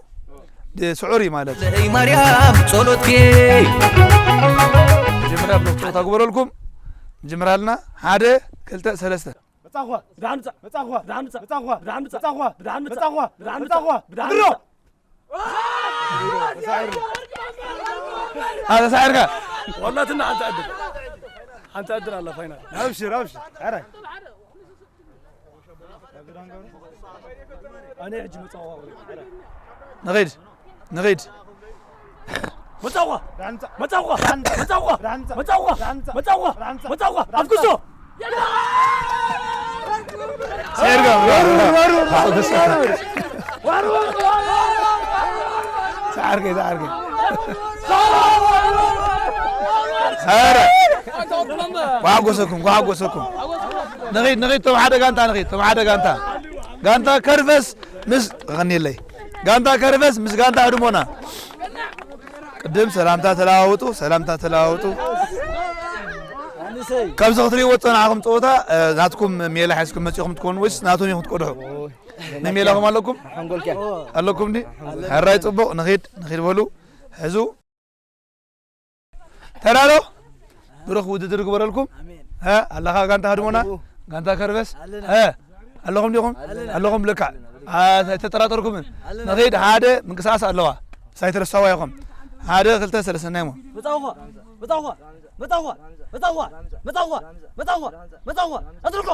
ድ-፣ ስዑር እዩ ማለት እዩ። ለይ ማርያም ጸሎትኪ። መጀመርያ ብሎ ጸወታ ግበረልኩም። ንጅምር ኣለና። ሓደ፣ ክልተ፣ ሰለስተ። መጻኹዋ፣ ብድሓን ምጻእ፣ መጻኹዋ፣ ብድሓን ምጻእ፣ መጻኹዋ፣ ብድሓን ምጻእ፣ መጻኹዋ፣ ብድሓን ምጻእ፣ መጻኹዋ፣ ብድሓን ምጻእ። ኣታ ሳዒርካ። ወላትና ሓንቲ ዕድል። ሓንቲ ዕድል ኣላ ፋይናል። ኣብሽር፣ ኣብሽር። ሕራይ። ኣነ ሕጂ መጻኹዋ። ንኺድ፣ ንኺድ። መጻኹዋ! መጻኹዋ! መጻኹዋ! መጻኹዋ! ኣፍኩሶ! ሰይርካ፣ ሰዓርከይ፣ ሰዓርከይ። ኧረ! ጓሓጎሰኩም፣ ጓሓጎሰኩም። ንኺድ፣ ንኺድ፣ ቶም ሓደ ጋንታ ንኺድ፣ ቶም ሓደ ጋንታ። ጋንታ ከርፈስ ምስ፣ ቐኒለይ። ጋንታ ከርፈስ ምስ ጋንታ ህድሞና። ቅድም ሰላምታ ተለዋወጡ፣ ሰላምታ ተለዋወጡ። ካብዚ ክትሪእዎ ዝጸናሕኩም ጸወታ፣ እ፣ ናትኩም ሜላ ሒዝኩም መጺኹም ትኮኑ ወይስ ናቶም ኢኹም ትቀድሑ? መሜላኹም ኣለኩም? ሓንጎልካ። ኣለኩም ዲ? ሕራይ ጽቡቕ፣ ንኺድ፣ ንኺድ በሉ። ሕዙ። ተራሎ፣ ብሩኽ ውድድር ግበረልኩም። ኣሜን። ሀ፣ ኣለኻ ጋንታ ህድሞና? ኣለኹ። ጋንታ ከርበስ? ኣለና። ሀ፣ ኣለኹም ዲኹም? ኣለና። ኣለኹም ልክዕ። አ፣ ኣይተጠራጠርኩምን። ኣለና። ንኺድ፣ ሓደ ምንቅስቃስ ኣለዋ። ሳይትረሳዋ ኢኹም። ሓደ፣ ክልተ፣ ሰለስተ፣ ናይ ሞ። መጻኹ፣ መጻኹ፣ መጻኹ፣ መጻኹ፣ መጻኹ፣ መጻኹ፣ መጻኹ፣ ኣትርኮ።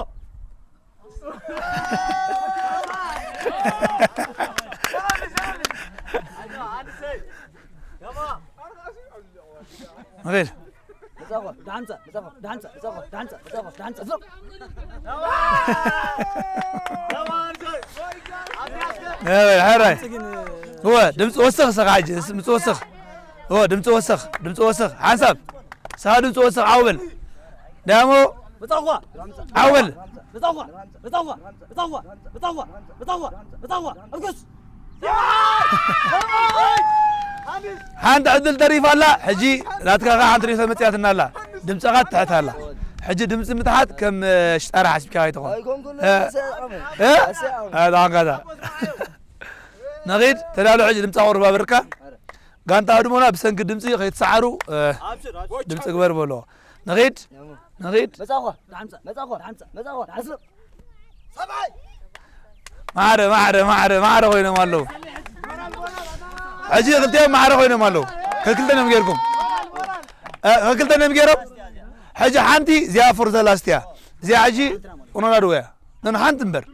ንኺድ። ሕራይ፣ ሕራይ። እወ፣ ድምፂ ወስኽ፣ ስኻ ሕጂ፣ ድምፂ ወስኽ። እወ፣ ድምፂ ወስኽ፣ ድምፂ ወስኽ። ሓንሳብ። ስኻ ድምፂ ወስኽ፣ ዓው በል። ዳሞ። ዓው በል። ሓንቲ ዕድል ተሪፋ ኣላ። ሕጂ ናትካ ከኣ ሓንቲ ርእይቶ መጽያትና ኣላ። ድምጽኻ ትትሕት ኣላ። ሕጂ ድምጺ ምትሓት ከም፣ እ፣ ሽጣራ ሓሲብካ ኣይትኾን። ኣይኮንኩን፣ እ? ኣሰያእም። እ? ኣሰያእም። እ፣ ዳንጋዛ። ነኺድ፣ ተዳሎ። ሕጂ ድምጻ ቁርባ ብርካ። ጋንታ ህድሞና ብሰንኪ ድምጺ ከይትሰዓሩ፣ እ፣ ድምጺ ግበር በሎ። ነኺድ፣ ነኺድ። መጻኹ፣ መጻኹ፣ መጻኹ። ማዕረ፣ ማዕረ፣ ማዕረ፣ ማዕረ ኮይኖም ኣለዉ። ሕጂ ክልቲኦም ማዕረ ኮይኖም ኣለዉ። ከክልተ እዮም ጌርኩም። እ፣ ከክልተ እዮም ጌሮም። ሕጂ ሓንቲ እዚኣ ፎር ዘ ላስት እያ። እዚኣ ሕጂ ቁኖና ድወያ። ነን ሓንቲ እምበር።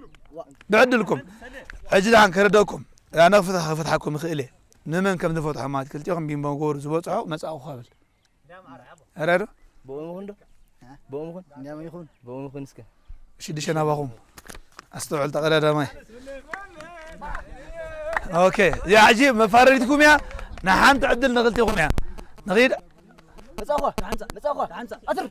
ብዕድልኩም። ሕጂ ደሓን ከረደእኩም። ኣነ ክፍትሓ-፣ ክፍትሓኩም ይኽእል እየ። ንመን ከም ዝፈትሖ ማለት ክልቲኦም ቢምቦ ጎር ዝበጽሖ መጻእኹ ከብል። ኣረ ዶ? ብኦም ይኹን ዶ? ብኦም ይኹን? እንዲያም ይኹን። ብኦም ይኹን እስከ። እሺ፣ ድሸ ናባኹም። ኣስተውዕል፣ ተቐዳዳማይ። ኦኬ፣ እዚኣ ሕጂ መፋረዲትኩም እያ። ንሓንቲ ዕድል ንኽልቲኹም እያ። ንኺድ። መጻኹ፣ መጻኹ፣ ኣትር።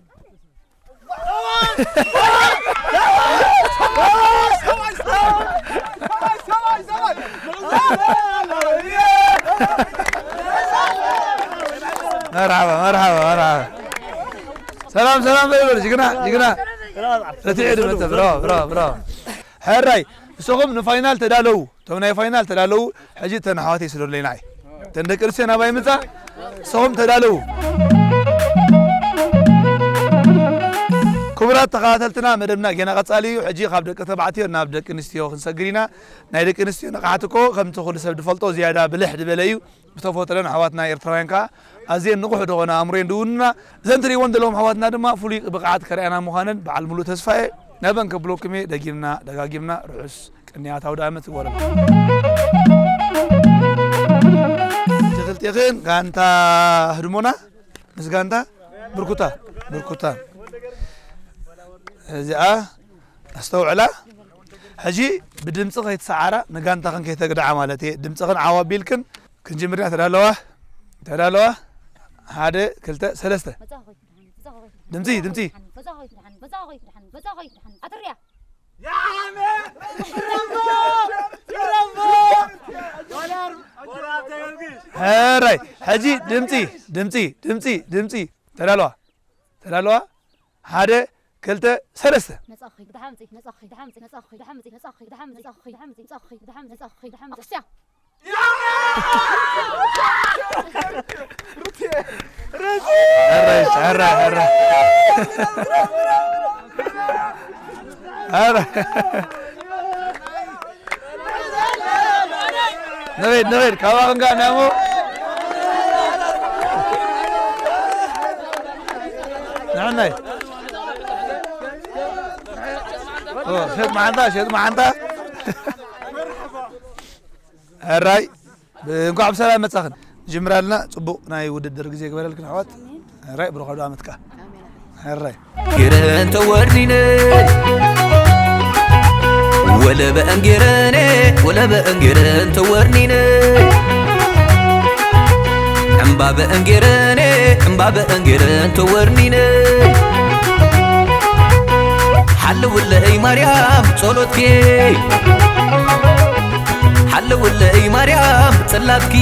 መርሓባ፣ መርሓባ፣ መርሓባ። ሰላም፣ ሰላም በል፣ በል፣ ጅግና፣ ጅግና። እቲ ዕድመ፣ ብራቮ፣ ብራቮ፣ ብራቮ። ሕራይ፣ ንስኹም ንፋይናል ተዳለዉ። እቶም ናይ ፋይናል ተዳለዉ። ሕጂ እተን ኣሕዋተይ ስደዱለይ ንዓይ። እተን ደቂ ኣንስትዮ ናባይ ምጻ። ንስኹም ተዳለዉ። ክቡራት ተኸታተልትና፣ መደብና ጌና ቀጻሊ እዩ። ሕጂ ካብ ደቂ ተባዕትዮ ናብ ደቂ ኣንስትዮ ክንሰግር ኢና። ናይ ደቂ ኣንስትዮ ንቕሓት እኮ ከምቲ ኩሉ ሰብ ዝፈልጦ ዝያዳ ብልሕ ዝበለ እዩ። ብተፈጥሮን ኣሕዋትና ኤርትራውያን ከኣ ኣዝየን ንቑሕ ዝኾነ ኣእምሮ እየን ዝውንና። እዘን ትርእይወን ዘለኹም ኣሕዋትና ድማ ፍሉይ ብቕዓት ከርእያና ምዃነን በዓል ሙሉእ ተስፋ እየ። ናበን ከብለኩም እየ፣ ደጊምና ደጋጊምና ርሑስ ቅንያት ኣውደ ዓመት ይግበረልኩም። እቲ ክልቴኽን ጋንታ ህድሞና ምስ ጋንታ ብርኩታ፣ ብርኩታ። እዚኣ ኣስተውዕላ። ሕጂ ብድምፂ ከይትሰዓራ፣ ንጋንታኽን ከይተግድዓ ማለት እየ። ድምፅኽን ዓው ኣቢልክን ክንጅምር ኢና። ተዳለዋ? ተዳለዋ? ሓደ፣ ክልተ፣ ሰለስተ። መጻኹ፣ መጻኹ፣ ድምፂ፣ ድምፂ። መጻኹ፣ መጻኹ፣ መጻኹ፣ መጻኹ፣ ኣትርያ። ሕራይ፣ ሕጂ ድምፂ፣ ድምፂ፣ ድምፂ፣ ድምፂ። ተዳለዋ? ተዳለዋ? ሓደ፣ ክልተ፣ ሰለስተ። መጻኹ፣ ድሓምፂ፣ መጻኹ፣ ድሓምፂ፣ መጻኹ፣ ድሓምፂ፣ መጻኹ፣ ድሓምፂ፣ መጻኹ፣ ድሓምፂ፣ መጻኹ፣ ድሓምፂ፣ መጻኹ፣ ድሓምፂ፣ መጻኹ፣ ድሓምፂ። ሕራይ፣ ሕራይ፣ ሕራይ። ሕራይ። ንኺድ፣ ንኺድ፣ ካባኽን ከኣ ናሞ። ንሕናይ። ኦ፣ ሸጥ መዓንታ፣ ሸጥ መዓንታ። ሕራይ፣ ብ-፣ እንኳዕ ብሰላም መጻኽን። ጅምራልና ጽቡቕ ናይ ውድድር ግዜ ግበረልክን ኣሕዋት። ሕራይ፣ ብሩኽ ኣውደ ዓመት ከኣ። ሕራይ። ግረን ተወርኒነ ወለበ እንጌረኔ ወለበ እንጌረን ተወርኒነ ዕምባበ እንጌረኔ ዕምባበ እንጌረን ተወርኒነ ሓለውለይ ማርያም ጸሎትኪ ሓለውለይ ማርያም ጽላትኪ